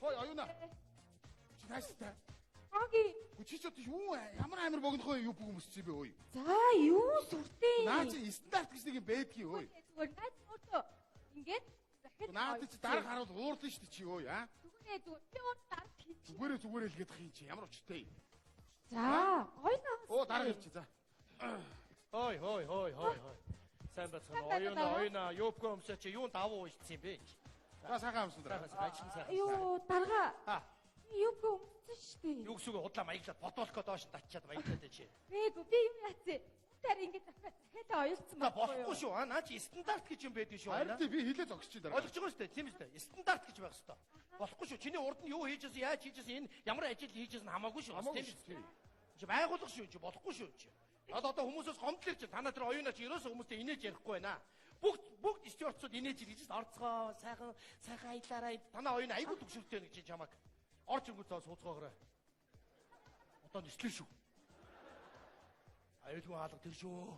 Хой оюуна. Чи тааштай. Оги. Гү чи ч одоо юу ямар амар богинохоо юу бүх өмсч юм бэ ой. За юу сүртэй. Наа чи стандарт гэж нэг юм байдгийг ой. Зүгээр наад өөртөө ингээд захид. Наад чи дарга харуул уурлаа шүү дээ чи ой аа. Зүгээр зүгээр би өөр дарга хийж. Зүгээрээ зүгээрээ л гэдэг юм чи ямар учиртай. За гоё наа. Оо дарга ирчи за. Хой хой хой хой хой. Сайн байцгаана. Оюуна оюуна юбка өмсөө чи юун давуу уйлцсан юм бэ? За сайхан амсан дараа. Сайхан сайхан сайхан. Юу дарга. А Юбка өмссөн шүү дээ. юу гэсэн үг худлаа маяглаад ботолко доош нь татчаад маяглаад чи. Бээгүү би юм яатсан. Таар ингээд захиад ойлцсон За болохгүй шүү. А наа чи стандарт гэж юм байдгийг шүү. Харин би хилээ зогсчих дараа. Ойлгож байгаа шүү дээ. Тийм үү? Стандарт гэж байх хэрэгтэй. Болохгүй шүү. Чиний урд нь юу хийжсэн, яаж хийжсэн, энэ ямар ажил хийжсэн хамаагүй шүү. Бас тийм үү? Чи байгуулга шүү. Чи болохгүй шүү. Чи. Одоо хүмүүсээс гомдол ирж байна. Танаа тэр оюунаа чи ерөөсөө хүмүүстэй инээж ярихгүй байна. Бүгд бүгд стюартсууд инээж ирж орцгоо сайхан сайхан аялаарай. Танаа оюун айгүй төгшөртэй нэг чи чамаг. Орч ингүү цаа сууцгоогоорой. Одоо нислэн шүү. Аюулгүй хаалга тэр шүү.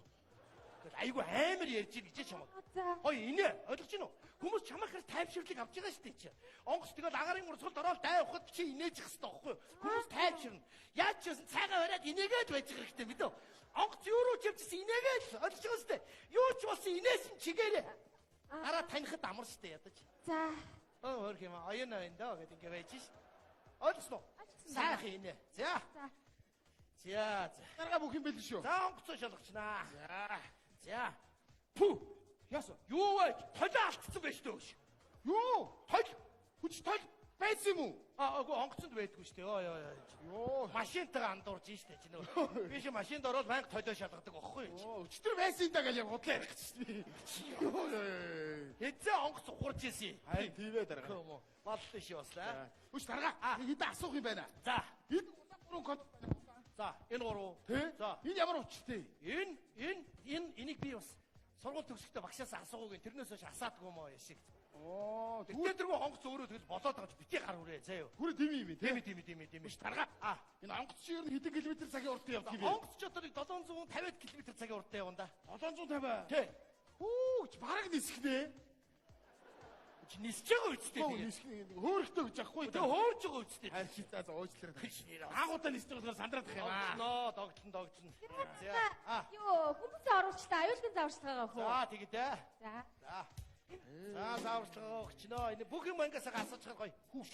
Тэгэл айгүй амар ярьж ийн гэж чамаг. За. Хой инээ ойлгож байна уу? Хүмүүс чамайг хэр тайвширлыг авч байгаа шүү дээ чи. Онгоц тэгэл агарын урсгалд ороод дай ухад чи инээж явах хэрэгтэй байхгүй юу? Хүмүүс тайвширна. Яаж ч байсан цагаан бариад инээгээд байж байгаа хэрэгтэй мэдээ. Онгоц юу руу ч явчихсан инээгээд л ойлгож байгаа шүү дээ. Юу ч болсон инээсэн чигээрээ. Дараа танихад амар шүү дээ ядаж. За. Өө хөрх юм оюун оюун доо гэд ингээ байж ш. Ойлгосноо? Сайхан инээ. За. За. За за. Дарга бүх юм бэлэн шүү. За онгоцоо шалгачнаа. За. За. Пү. Яасан? Юу вэ? Толио алдсан байж төө. Юу? Толь. Хүч тол байсан юм уу? А үгүй онгоцонд байдгүй шүү дээ. Йоо ёо ёо. Йоо. Машинтайгаа андуурж шүү дээ чи нөгөө. Би чи машинд ороод байнга толио шалгадаг байхгүй юу? Оо өчтөр байсан юм да гэж яг худлаа ярих гэж би. Йоо. Хэзээ онгоц ухарч исэн. Харин тийм ээ дарга. Юм уу? Баллаа ши баслаа. Хүч дарга. Хэдэн асуух юм байна. За. Энэ улаан гурван код. За, энэ гурав. Тэ? За. Энэ ямар учиртай? Энэ энэ энэ энийг би бас сургууль төгсөхдөө багшаас асуугаагүй. Тэрнээс хойш асаадгүй юм уу яшиг. Оо, Тэгтээ тэргүй онгоц өөрөө тэгэл болоод байгаа чи бити гар хүрээ заа юу. Хүрээ тийм юм Тийм тий. ээ тийм ээ тийм ээ тийм ээ. Хүч дарга. А Энэ онгоц чи ер нь хэдэн километр цагийн урд явдаг юм бэ? онгоц ч одоо нэг 750 км цагийн урдтай явна да. 750. Тий. Хүүч бараг нисгнэ. Чи нисэж байгаа үсттэй Хөө тэгээд. нисгнэ. Хөөрөхтэй гэж аахгүй. Тэгээ хөөрж байгаа үсттэй. Хайр чи за за уучлаарай. Биш нэр. Агуудаа нисдэг болохоор сандраад их юм аа. Догтлоо, догтлон, догтлон. За. А. Юу хүмүүсээ оруулчлаа. Аюулгүй зааварчилгаа хөө. За тэгээд ээ. За. За. За зааварчилгаа өгчнөө. Энэ бүх юм ангасаа асууж чад гоё. Хүүш.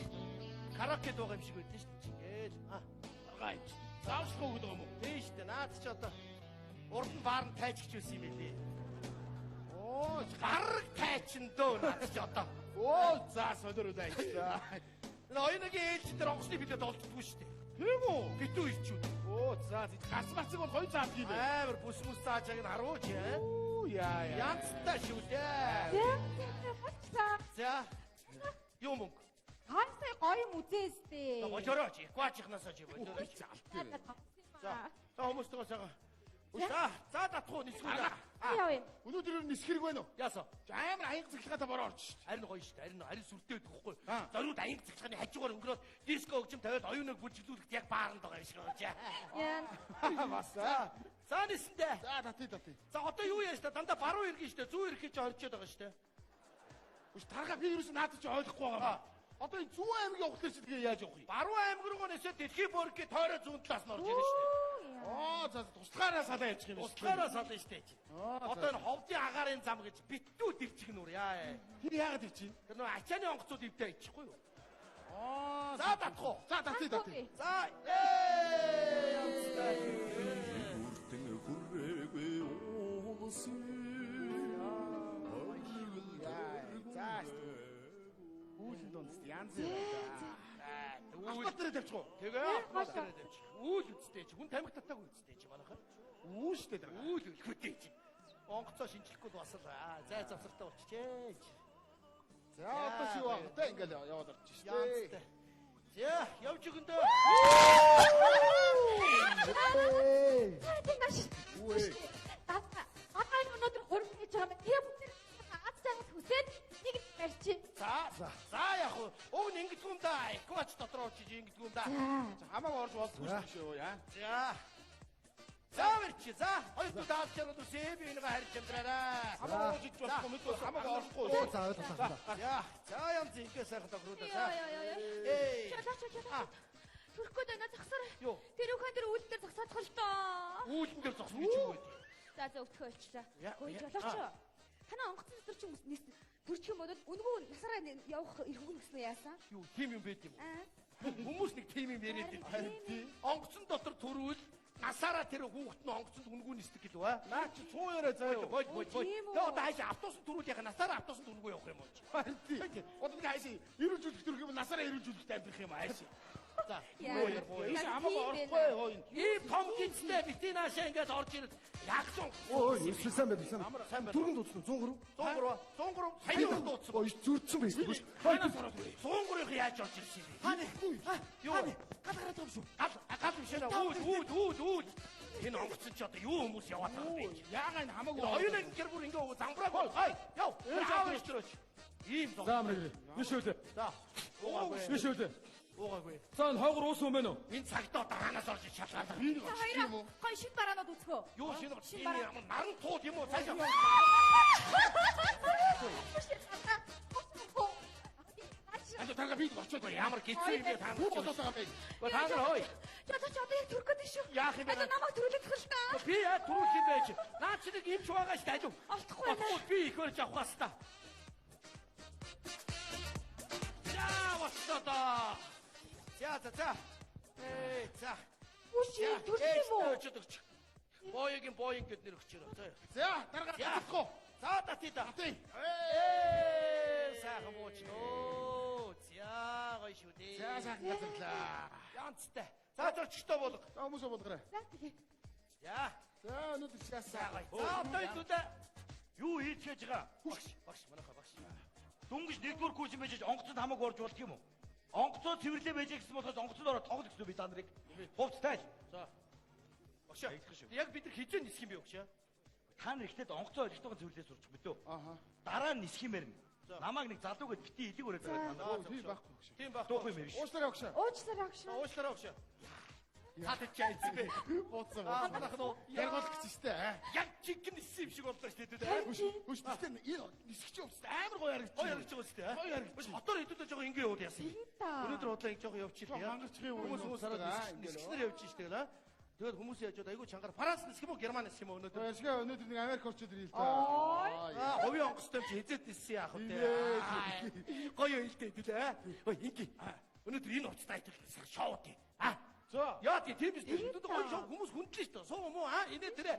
Караоке дуугаа юм шиг байдсан шүү дээ. Ингээл. А. Дарга. Зааварчилгаа өгöd байгаа юм уу? Тийм шүү дээ. Наад чи одоо урд нь баар нь тайчч байсан юм билий. Оо, Гараг тайчин дөө наад чи одоо. оо за солиор үлээ. За. Энэ оюуныгийн ээлж дээр онгоцны билет олддоггүй шүү дээ. Тийм үү? Битүү ирчүүд. Оо за гац мацыг бол хоёр заадг юм. Амар бүс мүс зааж байгааг нь харууч ээ. Оо яа яа. Янзтай шүү дээ. За. Болчлаа. За. Юу мөнгө? Хоёр сая гоё юм үзээстэй. Болоорой чи. Экважихнасаа чи болоорой. Залт. За. За хүмүүстэйгээ сайхан. За, за татах уу нисгүү. Яа юм. Өнөөдөр ер нь нисэх хэрэг байна уу? Яасан? Амар аянга цахилгаатай бороо орж шít. Харин гоё шүү дээ. Харин харин сүртэй байдаг хгүй. Аа. Зориуд аянга цахилгааны хажуугаар өнгөрөөд диско хөгжим тавиад оюуныг бүжиглүүлэхэд яг бааранд байгаа юм шиг байна. Яа. Бас. За. За нисэндээ. За татъя татъя. За одоо юу яаж та дандаа баруун эргэн шүү дээ. Зүүн эргэх гэж орчод байгаа шүү дээ. Үгүй тарга би ерөөсөн наадах чи ойлгохгүй байгаа юм. Одоо энэ зүүн аймаг явах дээр чи тэгээ яаж явах юм? Баруун аймаг руу нисээд дэлхийн бөргөгийн тойроо зүүн талаас нь орж ирнэ шүү дээ. Оо за туслахаараа салаа явчих юм шиг. Туслахаараа сална шүү дээ. Аа, Одоо энэ ховдын агаарын зам гэж битүү дэрчих нүр яа. Тэр яагаад ивчих? Тэр нөө ачааны онгоцууд ивдээ ичихгүй юу? Аа За татах уу? За татъя татъя. За ээ янзтай. Бүртэн хүрээгүй уулсын За Үүлэн дунд янз юм байна. Үүл Автомат дээр тавьчих уу? тэгээ автомат дээр тавьчих. Үүл үсттэй чи хүн тамхи татаагүй үсттэй чи манайха. Үүн штэ дараа. Үүл үлгүүтэй чи. Онгоцоо шинжлэхгүй бас л аа зай завсартай болчихжээ. За одоо чи юу ах та ингээл яваад орчих штэ. Янзтай. За явж өгөндөө. За тийм маш. Үгүй. Даа. Аа өнөөдөр хурим хийж байгаа юм. Тэгээ бүгд аз жаргал хүсээд нэг барьчих. За за яг уу уг нь ингэдэггүй юм да. Эквач дотор орчих ингэдэггүй юм да. За. Хамаагүй орж болдгоо шүү яа. За. За верч. За хоёр дахь даалж жаргал үсээ би энэгээ харж амьдраарай. Хамаагүй ууж ич болохгүй мэд бас хамаагүй орохгүй. Оо за ойлголоо. За. За янз ингэ сайхан тохироо за. Йоо ёо ёо. Эй. Чалаач чалаач. Төрөх гээд байна зогсоорой. Юу? Тэр үхэн тэр үүлэн дээр зогсоодох л доо. Үүлэн дээр зогсно гэж юу вэ? За за өвтгөө болчлаа. Я, Хөөе я, жолооч. Танаа онгоцон дотор чи хүмүүс нис төрчих юм бол үнгүү насаараа явах эрхүүн гэсэн үү яасан? Юу тийм юм байт юм уу? Аа. Хүмүүс нэг тийм юм яриад Харин байдаг. Онгоцон дотор төрвөл насаараа тэр хүүхэд нь онгоцонд үнгүй нисдэг гэлүү аа. Наа чи 100 яриа заа юу. Бод бод бод. Тийм үү? Тэгээ одоо хаашаа автобусан төрүүл яхаа насаараа автобусан үнгүй явах юм уу? Харин тий. Одоо нэг хаашаа эрүүл жүлэх төрөх юм насаараа эрүүл жүлэхтэй амьдрах юм аашаа. За. Яа. Боо яар боо. Ийш Наа, хамаагүй тийм орохгүй байна. хоо энэ. Ийм том гинцтэй бити наашаа ингээд орж ирэл ягсан. Ой, сайн байна, сайн. Амар сайн байна. Түргэн дуудсан 103. 103 103 саяны урд дуудсан. Ой, зүрдсэн байсан шүү. Ханаас ороод ирээ. 103-ыг яаж орж ирсэн юм бэ? Хааны. Юу? Хааны. Гал гараад байгаа юм шүү. Гал гал биш ээ. Үүд үүд үүд үүд. Энэ онгоцон чи одоо юу хүмүүс яваад байгаа юм бэ? Яагаад энэ хамаагүй Хоёулаа гэр бүр ингээ замбрааг бол. Хай. Яв. Аав ээж төрөөч. Ийм зогс. За мэрэгэр. Биш үлээ. За. Уугаагүй. Биш үлээ. Уугаагүй. За энэ хойгор уусан юм байна уу? Энэ цагтаа одоо хаанаас орж ир шалгаад байгаа. Энэ За хоёроо гой шин бараанууд үзхөө. Юу шинэ Шин энэ бараа. ямар наран туул юм уу? Цаашаа. Альо тарга би очоод байна. Ямар гизүү юм бэ та Юу нар? бодоод байгаа юм бэ? Та нар хой. Жолооч одоо яг төрөх гээд шүү. Яах юм бэ? Одоо намайг төрүүлэх л та. Би яа түрүүлэх юм байж. Наа чи нэг эмч байгаа шүү дээ алив. Олдохгүй байна. Олдохгүй би их өрж авах хэвээр. За болчихлоо доо. За за за. Ээ за. Үгүй төрсөн юм уу? Өчөд өгч. Боёгийн боён гэд нэр өгчөрөө. За. За дарга татахгүй. За татъя да. Татъя. Ээ сайхан буучлоо. За гоё шүү дээ. За сайхан газарлаа. Янцтай. За зорчтой болго. За хүмүүсээ болгоорой. За тэгээ. За. За өнөөдөр шаасаа. За одоо хэдүүлээ. Юу хийж хийж байгаа? Багш, багш, манайхаа багш. Дөнгөж нэгдүгээр курс юм байж онгоцонд хамаагүй орж болдго юм уу? Онгоцоо цэвэрлээ байж гэсэн болохоос онгоцонд ороод тоглох гэсэн би та нарыг. Хувцтай л. За. Багш. Яг бид нар хизээ нисэх юм бэ багш? Та нар ихтэй онгоцоо олигтойгоо цэвэрлээ сурчих мэдөө. Аха. Дараа нь нисэх юм ярина. За. Намайг нэг залуу гэд бити илэг өрөөд байгаа та нар. Тийм байхгүй багш. Тийм байхгүй. Дуух юм биш. Уушлаарай багш. Уучлаарай агш. Уучлаарай багш. Цаад чай эзэн бэ. Бууцсан Аа бууцсан. манайх нөө Яргуул гэсэн штэ. яг жинхэнэ ниссэн юм шиг боллоо шүү дээ. Хүш хүш тэгтээ энэ нисгч явчихсан амар гоё харагдчих. Гоё харагдаж байгаа шүү дээ. Гоё харагдчих. Хотоор хэдүүлээ жоохон ингэ явуул яасан юм. Өнөөдөр худлаа ингэ жоохон явчих Жоохон л яа. хангарчих юм уу? Хүмүүс хүмүүс хараад нисгчнэр явж штэ л аа. Тэгээд хүмүүс яаж бод айгүй чангаар Франц нисэх юм уу Герман нисэх юм уу өнөөдөр? Баяршгаа өнөөдөр нэг Америк орчод ирээ л та. Аа хувийн онгоцтой юм чи хизээд ниссэн яах вэ? Гоё хэлтэй хэдүүлээ. Ой ингэ. Өнөөдөр энэ уцтай хэдүүлээ шоу тий. Аа. За. Яа тий тийм биз дээ. Өнөөдөр гоё шоу хүмүүс хүндлээ шүү дээ. Суу муу аа инээ тэрэ.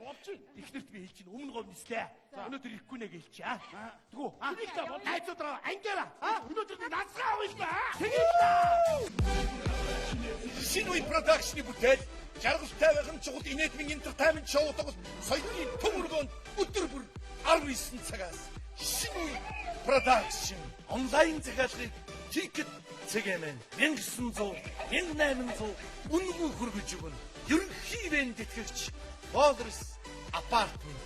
Эхнэрт би хэлж чинь өмнө говь нислээ. Өнөөдөр ирэхгүй нэ гэлч аа. Тэгүү. Аа. Найзуудаараа ангиараа. Аа. Өнөөдөр нэг насгаа авъя л да. Тэгээд л да. Шинэ үе продакшны бүтээл жаргалтай байх нь чухал инээдмийн entertainment шоу тоглолт соёлын төв өргөөнд өдөр бүр 19 цагаас шинэ үе продакшн онлайн захиалгыг ticket цэгэмэн 1900 1800 үнэгүй хүргэж өгнө. Ерөнхий ивент тэтгэгч Walrus Apartment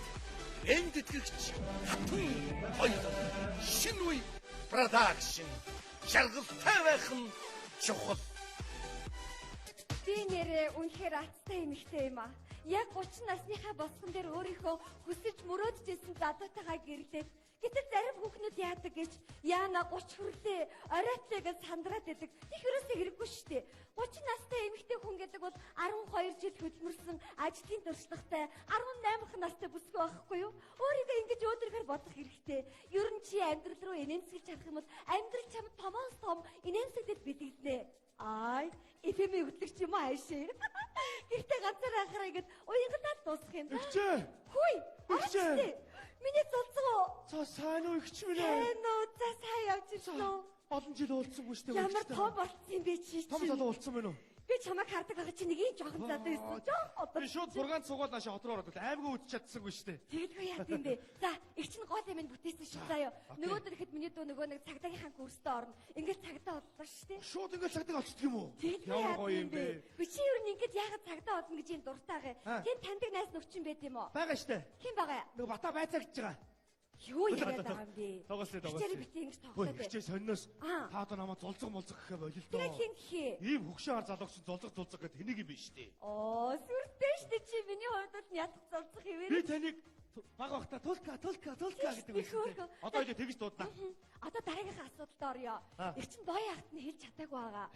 ивент тэтгэгч Хатан хоёул шинэ үе продакшн жаргалтай байх нь чухал. Би нэрээ үнэхээр аттай эмэгтэй юм аа. Яг 30 насныхаа босгон дээр өөрийнхөө хүсэж мөрөөдөж исэн залуутайгаа гэрлээд гэтэл зарим хүүхнүүд яадаг гэж яана 30 хүрлээ оройтлээ гэж сандраад идэг. Тех ерөөсөө хэрэггүй шүү дээ. 30 настай эмэгтэй хүн гэдэг бол 12 жил хөдөлмөрсөн ажлын туршлагатай 18 настай бүсгүй байхгүй юу? Өөрийгөө ингэж өөдрөөр бодох хэрэгтэй. Ер нь чи амьдрал руу инээмсэглэж харах юм бол амьдрал чамд томоос том инээмсэглэл бэлгэлнэ. Ай, FM-ийн хөтлөгч юм аа аашээ. Гэртээ ганцаараа анхаараа ингэж уянгалаад дуусах юм да. Игчээ. Хүй, Игчээ. аашээ. Миний золцоо. За сайн уу игч минь ээ. Сайн уу, за сайн явж ирсэн үү? Олон жил уулзсангүй шүү дээ. Ямар том болцсон юм бэ чи Том чинь? залуу болцсон байна уу? Би чамайг хардаг байгаа чи нэг ийм жоохон залуу байсан. Жоох одоо. Би шууд 6 цугаал наашаа хот руу ороод аймгаа үдч чадсангүй шүү дээ. Тэгэлгүй яа тийм бэ? За, их чинь гол юм бүтээсэн шүү заяа. Нөгөөдөр ихэд миний дүү нөгөө нэг цагдаагийнхаа курстээ орно. Ингээд цагдаа боллоо шүү дээ. Шууд ингээд цагдаа олцдог юм уу? Тэгэлгүй Ямар яа гоё тийм юм бэ? бэ? Би чи ер нь ингээд яагаад цагдаа олно гэж юм дуртай Аа. байгаа. Тийм таньдаг найз нөхчин байт юм уу? Байгаа шүү дээ. Хэн байгаа? Нөгөө бата байцаа гэж байгаа. Юу яриад байгаа юм бэ? Тоглосон, тоглосон. Хичээрээ бити ингэж Хөөе, тоглоод. хичээ сонноос Аа. та одоо намайг зулцах мулцах гэхэ болил Тэгээ доо. хин гэхээ. Ийм хөгшин хар залууч чинь зулцах зулцах гэдэг тэнийг юм биш үү? Оо, сүртэй штэ чи миний хувьд бол ядах зулцах Би хэвээр. таныг баг багта тулка тулка тулка гэдэг Тийш, байсан. хөөрхөн. Одоо ингэ тэгж дуудана. Одоо дараагийнхаа асуудалд орё. Аа. Их чин боё ахт нь хэлж чадаагүй байгаа.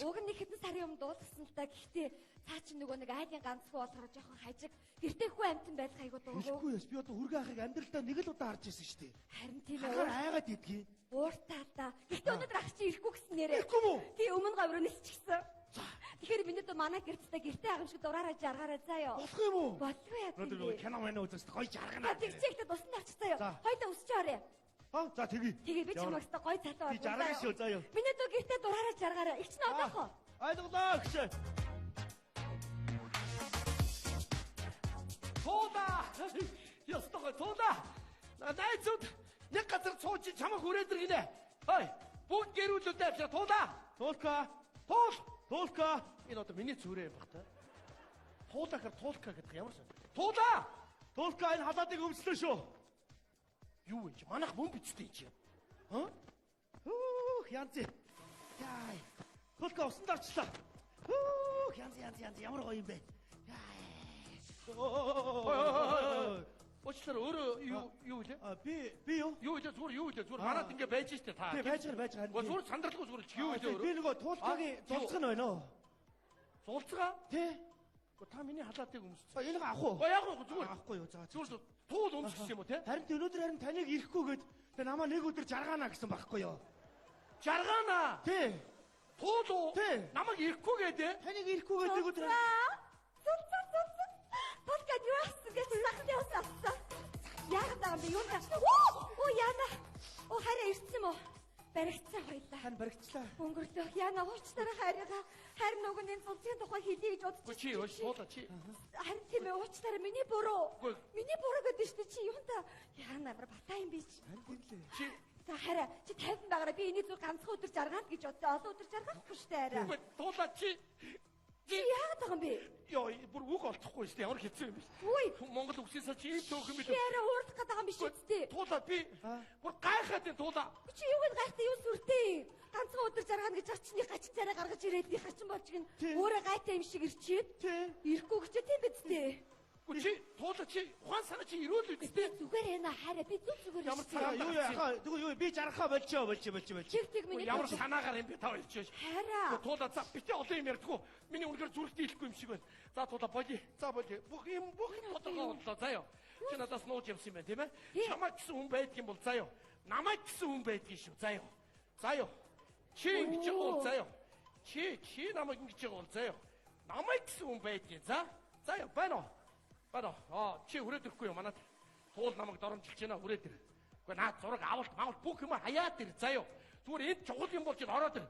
Уг нь нэг хэдэн сарын өмнө дуулгасан л та. Гэхдээ цаа чи нөгөө нэг айлын ганцхан болохоор жоохон хажиг гэртээ хүү амтан байх айгуу дургу. Хэлэхгүй яс би одоо хүргэ ахыг амьдралдаа нэг л удаа харж ирсэн шүү дээ. Харин тийм Хахаар ээ. айгаад идэгий. Ууртаа л да. Гэхдээ өнөөдөр ах чи ирэхгүй гэсэн нэрээ. Ирэхгүй мүү? Тий өмнө говь руу нисчихсэн. Тэгэхээр миний дүү манай гэртээ гэртээ агамшиг дураараа жаргаарай заа ёо. Болох юм уу? Болгүй яа. Өнөөдөр нөгөө кино мэн үзээс гоё жаргана. Тэгчээхдээ тусанд авчих заа ёо. За. Хоёлаа өсч орё. Аа за тэгье. Тэгээ би чамайг өстө гоё залуу Би жаргана шүү заа ёо. Миний дүү гэртээ дураараа жаргаарай. Их чинь одоохоо. Ойлголоо гэж. Туула! Ёстой гоё туула! Найзууд нэг газар сууж чамайг хүрээд иргэнэ. Хой, бүгд гэрүүлүүдээ авчаа туула! Тулка, Туул! тулка. Энэ одоо миний зүрээ юм баг та. Туула гэхэр туулка гэдэг ямар сан. Туула! Тулка энэ халаатыг өмслөө шүү. Юу вэ чи? Манайх мөн бичтэй чи. Аа? Хөөх янз. Яй. Тулка усанд орчлоо. Хөөх янз янз янз ямар гоё юм бэ. Яй. Уучлаарай өөрөө юу юу вэ? А би би юу? Юу вэ? Зүгээр юу вэ? Зүгээр манад ингэ байж штэ та. Тий байж байгаа байж байгаа. Гэхдээ зүгээр сандралгүй зүгээр чи юу вэ өөрөө? Би нөгөө тулкагийн зулцг нь байна уу? Зулцгаа? Тий. Гэхдээ та миний халаатыг өмссөн. Энийг авах уу? Гэхдээ яг уу зүгээр. Авахгүй юу? За. Зүгээр туул өмссөн юм уу те? Харин өнөөдөр харин таныг ирэхгүйгээд тэгээ намаа нэг өдөр жаргаана гэсэн байхгүй юу? Жаргаана. Тий. Туул уу? Тий. Намайг ирэхгүйгээд те? Таныг ирэхгүйгээд нэг өдөр Зулцаа зулцаа. Тулкад юу ассан гэж сахны ус авсан. Яагаад байгаа юм бэ? Юу таа? Оо яана. Оо хараа ирсэн юм уу? Баригдсан хоёлаа. тань баригдчлаа. Өнгөрлөө. Яана уучлаарай хайрыгаа. Харин нөгөө нэг зулцгийн тухай хэлье гэж бодож. Чи өөш туула чи. Харин тийм ээ уучлаарай миний буруу. Үгүй. Миний буруу гэдэг шүү дээ чи юун та. Яана амар батаа юм би чи. Харин тийм лээ. Чи За хараа чи тайван байгаараа би энийг зүр ганцхан өдөр жаргаана гэж бодсон. Олон өдөр жаргаахгүй шүү дээ арай. Үгүй туула чи. Чи яагаад байгаа юм бэ? Йоо бүр үг олдохгүй шүү дээ. Ямар хэцүү юм бэ? Үгүй. Монгол үгсээсээ чи ийм төөх юм Чи бил. арай уурдах гэдэг юм биш үсттэй. Туула би бүр гайхаад энэ туула. Чи юуг нь гайхтай юу сүртэй юм? Ганцхан өдөр жаргаана гэж очны гачин царай гаргаж ирээд би хачин болж гин Тий. өөрөө гайтай юм шиг ирчээд Тий. ирэхгүй гэж тийм биз дээ. Үгүй чи туула чи ухаан санаа чи эрүүл үсттэй. Зүгээр энэ хараа би зүг зүгээр Ямар ирсэн. цагаан Юу яхаа тэгвэл юу би жаргахаа болчихоо болчих болчих болчих. Чиг тэг миний Ямар санаагаар юм бэ та хоёр чи. Хараа. Туула за битээ олон юм ярьдгүү. Миний үнэхээр зүрх дийлэхгүй юм шиг байна. За туула боли. За боли. Бүх юм бүх юм тодорхой боллоо заа юу. Чи надаас нууж явсан юм байна тийм ээ? Чамайг гэсэн хүн байдг юм бол заа юу. Намайг гэсэн хүн байдгийг шүү заа юу. За юу. Чи ингэж байгаа бол заа юу. Чи намайг ингэж байгаа бол заа юу. Намайг гэсэн хүн байдгийг за. За юу байна уу? Байна уу? Аа чи хүрээд ирэхгүй юу манад? Туул намайг доромжилж байна хүрээд ир. Үгүй наад зураг авалт маавал бүх юм хаяад ир заа юу. Зүгээр энд чухал юм бол чи ороод ир.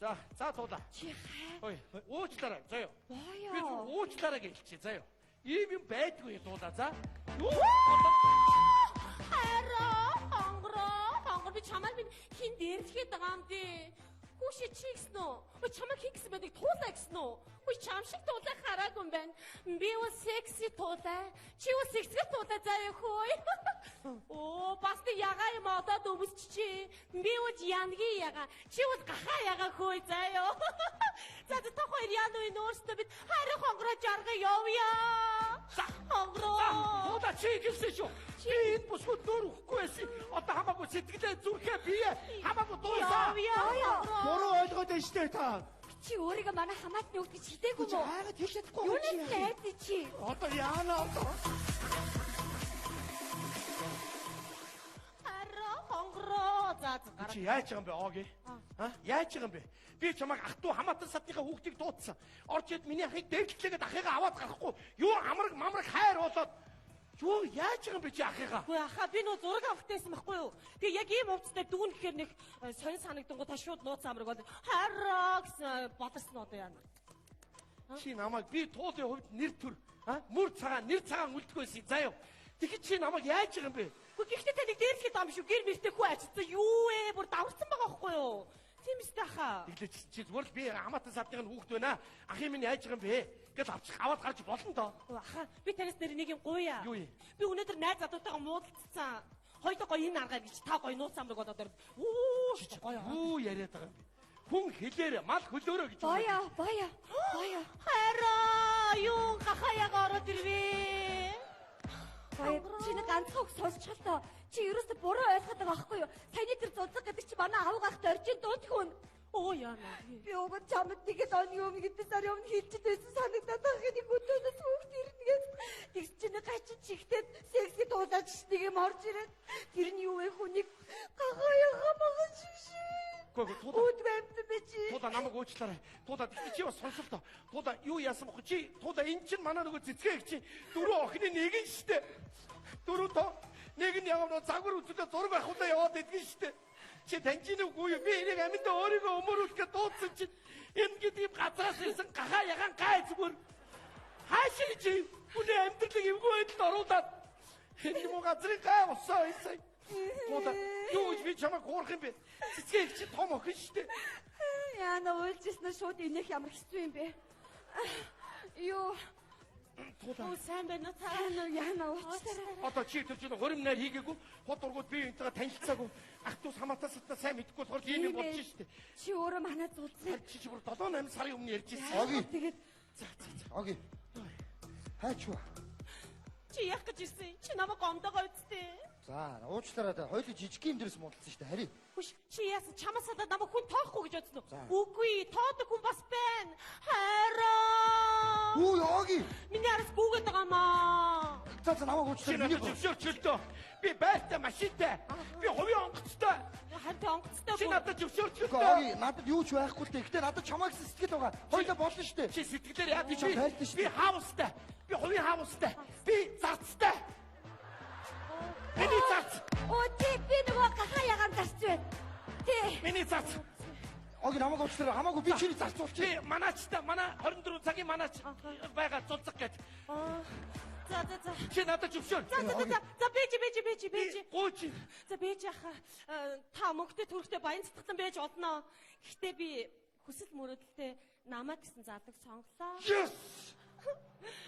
За за туула. Чи хай. Ой, уучлаарай заа юу. Би Боёо. зүгээр уучлаарай гэж хэлчихье заа юу. Ийм юм байдгүй туула за. Юу? Хараа, хонгороо, хонгор би чамайг минь хин дээрлэхэд байгаа юм дээ. Хүүшээ чи гэсэн үү? Ой чамайг хин гэсэн байдаг туулаа гэсэн үү? Ой чам шиг туулаа хараагүй юм байна. Би бол секси туулаа. Чи бол сексгэл туулаа заа юу хөөе. Оо бас нэг ягаа юм одоод өвсч чи. Би бол янги яга. Чи бол гахаа яга хөөе заа юу. За за та хоёр яана вэ өөрсдөө бид харин хонгороо жарга явъя. Хонгороо. Туула чи гэсэн шүү. Би энэ бусгууд нөр өгөхгүй байсан. Одоо хамаагүй сэтгэлээ зүрхээ бие хамаагүй дуусаа. Явъя. Хонгороо. Буруу ойлгоод байна штэ та. Чи өөрийгөө манай хамаатны хүүхд гэж хэлээгүй Чи юм уу? хайгаад хэлж чадахгүй Юунаас юм чи. айдсан чи? Одоо яана одоо. Хараа хонгороо. За за гараа. Чи яаж байгаа юм бэ Оги? А? Яаж байгаа юм бэ? Би чамайг ах トゥ хамаатан садныхаа хүүхдийг дуудсан. Орж ид миний ахыг дээрлэгээд ахыгаа аваад гарахгүй. Юу амраг мамраг хайр болоод юу яаж байгаа юм бэ чи ахыгаа? Үгүй ахаа би нөө зураг авах гэсэн байхгүй юу? Тэгээ яг ийм увцтай дүүн гэхээр нэг сонин санагдангууд та шууд нууц амраг бол хараа гэсэн болорсон одоо яана. Чи намайг би туулын хувьд нэр төр, а? Мөр цагаан, нэр цагаан үлдэх байсан заа юу. Тэгэхэд чи намайг яаж байгаа юм бэ? Үгүй гэхдээ та нэг дээрлэхэд ам шүү. Гэр мэртэй хүү ажилласан юу вэ? Бүр даварцсан байгаа байхгүй юу? Тийм үстэй ахаа. Тэглээ чи зүгээр л би хамаатан садныхын хүүхд байна. Ахын минь яаж байгаа юм бэ? Гэл авчих аваад гарч болно доо. Үгүй ахаа би танаас нэр нэг юм гуйя. Юу юм? Би өнөөдөр найз залуутайгаа муудалцсан. Хоёулаа гоё энэ аргаар гэж та гоё нууц амраг болоод орно. Үу гоё. Юу яриад байгаа юм бэ? Хүн хэлээр мал хөлөөрөө гэж. Боё, боё, боё. Хараа юу гахаяга ороод ирвэ. Боё, чи нэг ганцхан үг сонсчихол тоо. Чи ерөөсө буруу ойлгоод байгаа байхгүй юу? Саяны тэр зузаг гэдэг чи манай авга ахт оржин дунд хүн. Оо яана. Би уг нь чамд нэгэд оны өмнө хэдэн сарын өмнө хэлчихсэн байсан санагдаад байгаа нэг өдөөнөөс хүүхд ирнэ гэж. Тэгс чи нэг гачин чигтээд секси дуулаач нэг юм орж ирээд тэр нь юу вэ хүнийг гахаяга маган шиг шиг. Үгүй туулаа. Үүд баймт бэ чи. Туулаа намайг уучлаарай. Туулаа тэгтээ чи бас сонсолтоо. Туулаа юу яасан бохоо чи туулаа эн чинь манай нөгөө цэцгээ их чи дөрөв охины нэг нь штэ. Дөрөв тоо нэг нь яг нөгөө загвар үзүүлээ зураг авахудаа яваад идэгэн штэ. Чи таньж үгүй юу? Би энийг амьдаа өөрийгөө өмөрүүлэхэд дуудсан чинь энэ гэдэг юм газраас ирсэн гахаа ягаан гай зүгээр. Хаашаа чи хүний амьдралыг эвгүй байдалд оруулаад энэ юм уу газрын гай усаа байсан. Туулаа юу гэж би чамайг хуурах юм бэ? Цэцгээ их чи том охин штэ. Яна уйлжсэн нь шууд инех ямар хэцүү юм бэ? Юу Оо сайн байна уу та? яана яана уучлаарай. Одоо чи тэр чинь хурим найр хийгээгүй хот ургууд би энтэйгээ танилцаагүй ах дүүс хамаатаа сатаа сайн мэдэхгүй болохоор ийм юм болж штэ. Чи өөрөө манай зулцыг Чи чи бүр 7 8 сарын өмнө ярьж ирсэн. Оги. Тэгээд За за за. Оги. Хайчва. Чи яах гэж ирсэн? Чи намайг гомдоогоо үсттэй. За, уучлаарай да. Хоёул жижиг юм дээрс муудалцсан шүү дээ. Хари. Хүш чи яасан чамаас салаад намайг хүн тоохгүй гэж бодсон За. уу? Үгүй, тоодог хүн бас байна. Хайраа. Үу, Оги. Миний араас гүгээд байгаа маа. За, за намайг Чи уучлаарай. надад Миний зөвшөөрч л дөө. Би байртай машинтай. Би хувийн онгоцтой. Харин тэ онгоцтой Чи бүр. надад зөвшөөрч л Үгүй, дөө. Оги, надад юу ч байхгүй л дээ. Гэтэ надад чамайг гэсэн сэтгэл байгаа. Хоёулаа болно шүү дээ. Чи сэтгэлээр яа Би чам хайртай шүү Би дээ. хаустай. Би хувийн хаустай. Би зарцтай. Миний зарц. Оо тий би нөгөө гахаа ягаан зарц байна. Тий. Миний зарц. Оги намайг уучлаарай. Хамаагүй би чиний зарцуулчих. Би манаачтай манай 24 цагийн манаач байгаа зулцах гэж. Аа. За за за. Чи надад зөвшөөр. За за за. За бэж бэж бэж бэж. Гүйч. За бэж яха. Та мөнгөтэй төрхтэй баян цэцгэлэн байж олноо. Гэхдээ би хүсэл мөрөөдөлтэй намайг гэсэн залууг сонголоо. Yes.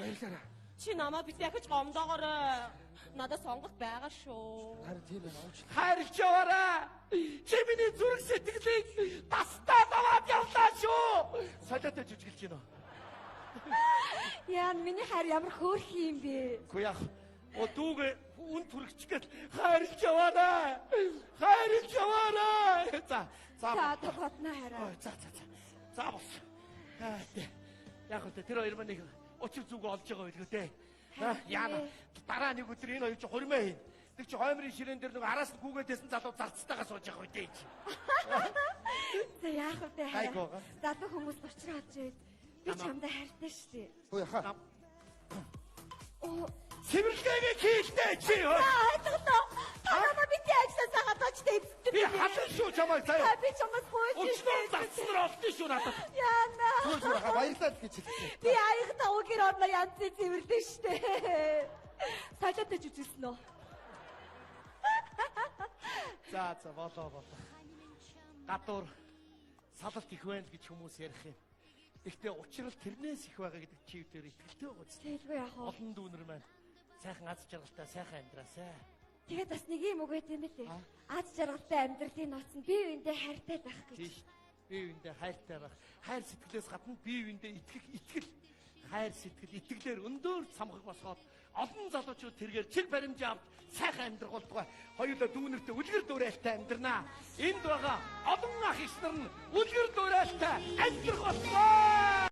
Баярлалаа. Чи намайг бит яхаж гомдоогоорой. Надад сонголт байгаа шүү. Харин тийм байна. Уучлаарай. Хайрлж яваарай. Чи миний зүрх сэтгэлийг тастаад аваад явлаа шүү. Солиотой жүжиглэж гинөө. Яана миний хайр ямар хөөрхөн юм бэ? Үгүй яах. О дүүгээ үн түргчих гээд хайрлж яваарай. Хайрлж яваарай. За за. За одоо бодно хайраа. Ой, за за за. За бос. Аа тэ. Яг үгүй тэр хоёр маань нэг учир зүгөө олж байгаа байлгүй те. Аа, Яана дараа нэг өдөр энэ хоёр чи хурмаа хийн. Тэг чи хоймрын ширээн дээр нэг араас нь гүгээд байсан залуу зарцтайгаа сууж явах үү те чи. За яах вэ тэ хайраа? Гайгүй байгаа. Залуу хүмүүс учраа олж ирээд би чамдаа хайртай шүү дээ. Хөө яхаа. Оо Цэвэрлэгээгээ хийлтэй чи. та ойлголоо. Та намайг бити ажилласаа хадаач тэ. Би халан шүү чамайг Та заяа. би чамаас гуйж Өчнөр зарцнаар олдсон шүү надад. Яана. Хөө яхаа баярлалаа л гэж хэлсэн. Би аяг тавгэр орно янзын цэвэрлэн штэ. Солиотой жүжиглсэн үү? За за болоо болоо. Гадуур салалт их байна л гэж хүмүүс ярих юм. Гэхдээ учрал тэрнээс их байгаа гэдэг чи дээр итгэлтэй байгаа зү. Тэгэлгүй яах вэ? Олон дүүнер маань сайхан аз жаргалтай сайхан амьдраасай. Тэгээд бас нэг юм үг байт юм билээ. Аз жаргалтай амьдралын нууц нь бие биендээ хайртай байх гэж. Тийм шүү. Бие биендээ хайртай байх. Хайр сэтгэлээс гадна бие биендээ итгэх итгэл. Хайр сэтгэл итгэлээр өндөр цамхаг босгоод олон залуучууд тэргээр чиг баримжаа авч сайхан амьдрах болтугай. Хоёулаа дүүнертэй үлгэр дуурайлтай амьдрнаа. Энд байгаа олон ах их нар нь үлгэр дуурайлтай амьдрах болтугай.